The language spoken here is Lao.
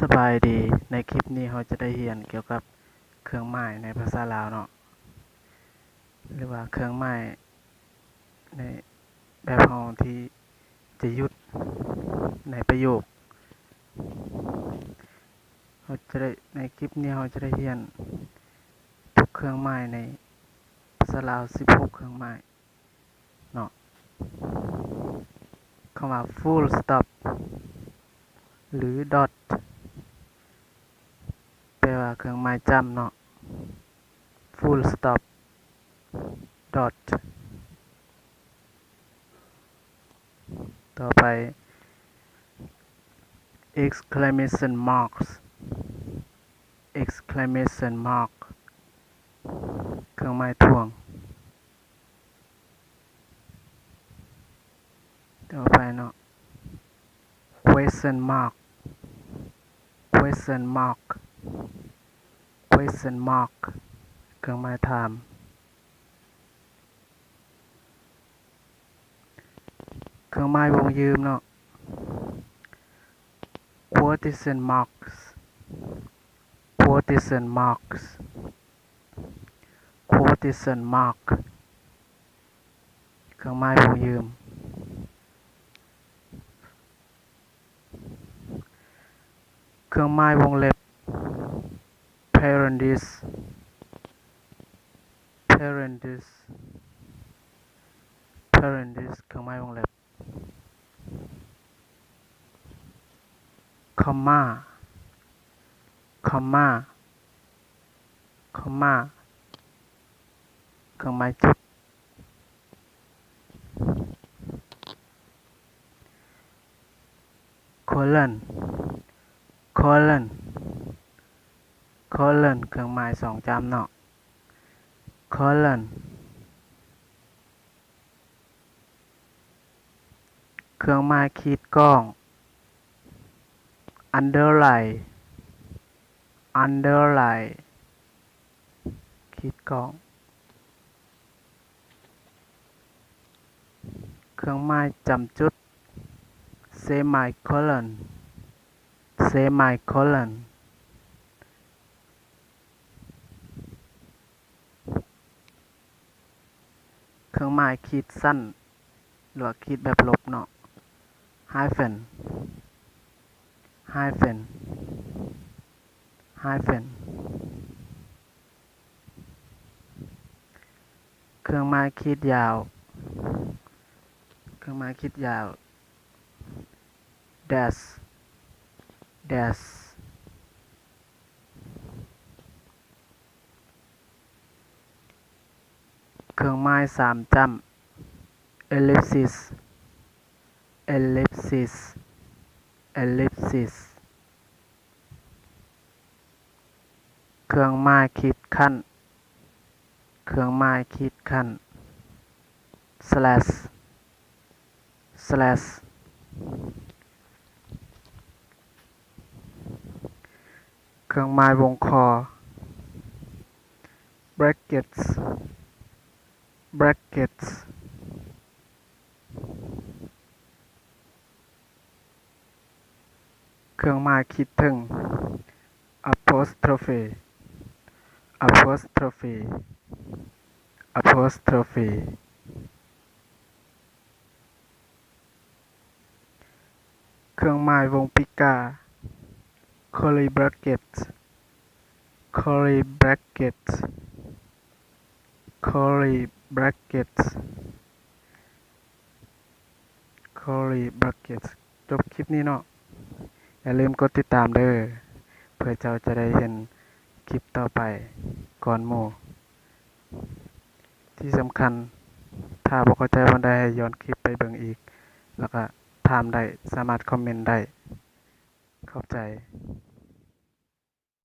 ສະບາຍດີ, ໃນຄລິບນີ້ເຮົາຈະໄດ້ຮຽນກ່ຽວກັບເຄື່ອງໝາຍໃນພາສາລາວເນາະ ຫຼືວ່າເຄື່ອງໝາຍໃນແບບເຮົາທີ່ຈະຢຸດໃນປະໂຫຍກ. ເຮົາຈະໄດ້, ໃນຄລິບນີ້ເຮົາຈະໄດ້ຮຽນທຸກເຄື່ອງໝາຍໃນພາສາລາວສິບຫົກເຄື່ອງໝາຍ. ເນາະ ຄຳວ່າ full stop ຫຼື dot ແປວ່າເຄື່ອງໝາຍຈ້ຳເນາະ full stop dot ຕໍ່ໄປ exclamation marks exclamation mark ເຄື່ອງໝາຍຖ່ວງ. ຕໍ່ໄປເນາະ question mark question mark question mark ເຄື່ອງໝາຍຖາມ. ເຄື່ອງໝາຍວົງຢືມເນາະ quotation marks quotation marks quotation mark ເຄື່ອງໝາຍວົງຢືມ. ເຄື່ອງໝາຍວົງເລັບ parenthesis parenthesis parenthesis ເຄື່ອງໝາຍວົງເລັບ. ຄອມມາ ຄອມມາ ຄອມມາ ເຄື່ອງໝາຍຈຸດ. ໂຄລອນ ໂຄລອນ ໂຄລອນ ເຄື່ອງໝາຍສອງຈ້ຳເນາະ ໂຄລອນ. ເຄື່ອງໝາຍຂີດກ້ອງ underline underline ຂີດກ້ອງ. ເຄື່ອງໝາຍຈ້ຳຈຸດ semicolon semicolon. ເຄື່ອງໝາຍຂີດສັ້ນ ຫຼືວ່າຂີດແບບລົບເນາະ hyphen hyphen hyphen. ເຄື່ອງໝາຍຂີດຍາວ ເຄື່ອງໝາຍຂີດຍາວ dash dash. ເຄື່ອງໝາຍສາມຈ້ຳ ellipsis ellipsis ellipsis. ເຄື່ອງໝາຍຂີດຂັ້ນ ເຄື່ອງໝາຍຂີດຂັ້ນ slash slash. ເຄື່ອງໝາຍວົງຄໍ brackets brackets. ເຄື່ອງໝາຍຂີດເທິງ apostrophe apostrophe apostrophe. ເຄື່ອງໝາຍວົງປີກາ curly brackets curly brackets curly brackets. ເຄີລີບຣັກເກັດ ຈົບຄລິບນີ້ເນາະ. ຢ່າລືມກົດຕິດຕາມເດີ້ ເພື່ອເຈົ້າຈະໄດ້ເຫັນຄລິບຕໍ່ໄປກ່ອນໝູ່. ທີ່ສຳຄັນ ຖ້າບໍ່ເຂົ້າໃຈບ່ອນໃດ ໃຫ້ຍ້ອນຄລິບໄປເບິ່ງອີກ ແລ້ວກະຖາມໄດ້ ສາມາດຄອມເມັນໄດ້. ຂອບໃຈ.